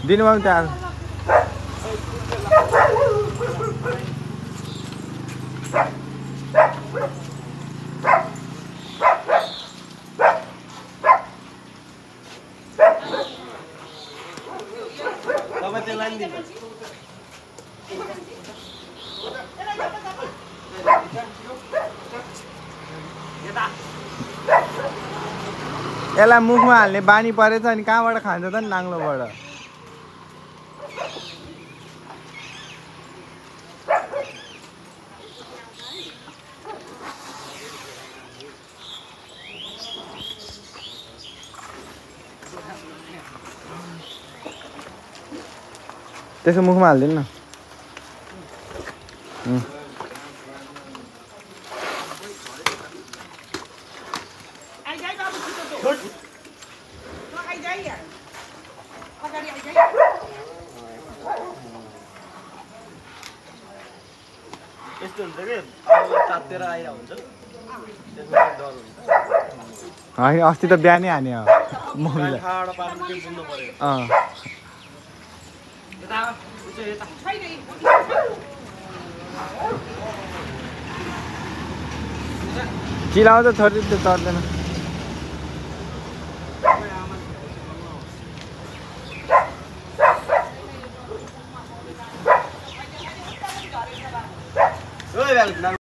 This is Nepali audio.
दिनुभयो नि त्यहाँ यसलाई मुखमा हाल्ने बानी परेछ अनि कहाँबाट खान्छ त नि नाङ्लोबाट त्यसको मुखमा हाल्दिनु न होइन अस्ति त बिहानै हाने हो चिलाउँछ छोरी त्यो चढ्दैन